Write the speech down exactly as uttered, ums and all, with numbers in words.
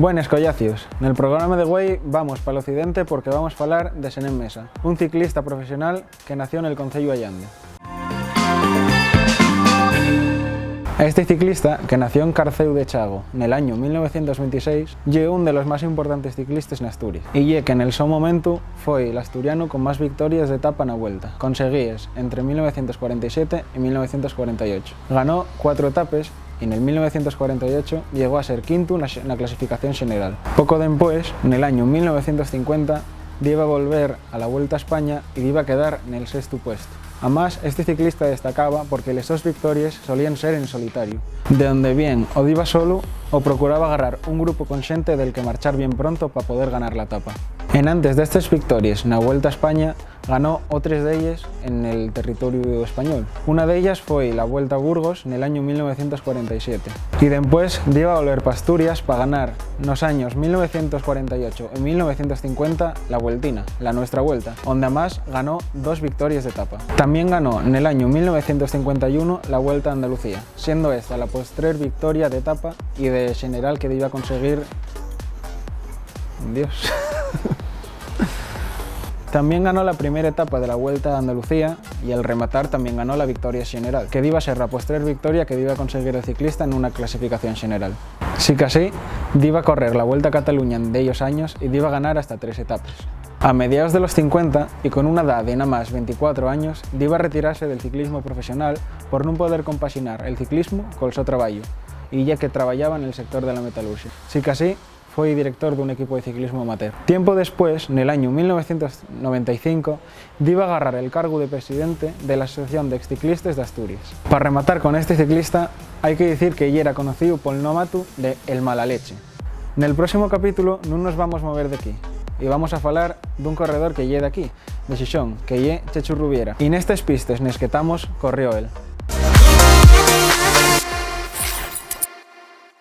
Buenes, collacios. Nel programa de güei vamos pal occidente porque vamos falar de Senén Mesa, un ciclista profesional que nació nel conceyu Allande. Esti ciclista, que nació en Carcéu de Chago nel añu mil novecientos ventiséis, ye ún de los más importantes ciclistes n'Asturies, y ye que nel so momentu foi l'asturianu con más victories d'etapa na Vuelta, conseguíes entre mil novecientos cuarenta y siete y mil novecientos cuarenta y ocho. Ganó cuatro etapes y nel mil novecientos cuarenta y ocho llegó a ser quintu na, na clasificación xeneral. Poco dempués, nel añu mil novecientos cincuenta, diba volver a la Vuelta a España y diba quedar nel sestu puestu. Amás, esti ciclista destacaba porque les sos victories solíen ser en solitariu, de onde bien o diba solu o procuraba agarrar un grupu con xente del que marchar bien pronto pa poder ganar la etapa. Enantes d'estes victories na Vuelta a España, ganó otres d'elles en el territoriu español. Una d'ellas foi la Vuelta a Burgos nel añu mil novecientos cuarenta y siete. Y dempués diba volver p'Asturias pa ganar nos años mil novecientos cuarenta y ocho y mil novecientos cincuenta la Vueltina, la nuestra Vuelta, onde amás ganó dos victories d'etapa. Tamién ganó nel añu mil novecientos cincuenta y uno la Vuelta a Andalucía, siendo esta la postrer victoria d'etapa y de xeneral que diba conseguir. Dios. Tamién ganó la primera etapa de la Vuelta a Andalucía y, al rematar, tamién ganó la victoria xeneral, que diba ser la postrer victoria que diba conseguir el ciclista nuna clasificación xeneral. Sicasí, diba correr la Vuelta a Cataluña en dellos años y diba ganar hasta tres etapes. A mediaos de los cincuenta, y con una edá de namás venticuatro años, diba retirase del ciclismo profesional por nun poder compaxinar el ciclismo col so trabayu, y ya que trabayaba nel sector de la metalurxia. Sicasí, foi director d'un equipu de ciclismo amateur. Tiempu después, nel añu mil novecientos noventa y cinco, diba garrar el cargu de presidente de la Asociación d'Exciclistes d'Asturies. Pa rematar con esti ciclista, hai que dicir que yera conocíu pol nómatu de El Mala Leche. Nel próximo capítulo nun nos vamos mover d'equí, y vamos a falar d'un corredor que ye d'equí, de Xixón, que ye Chechu Rubiera. Y nestes pistes nes que tamos, corrió él.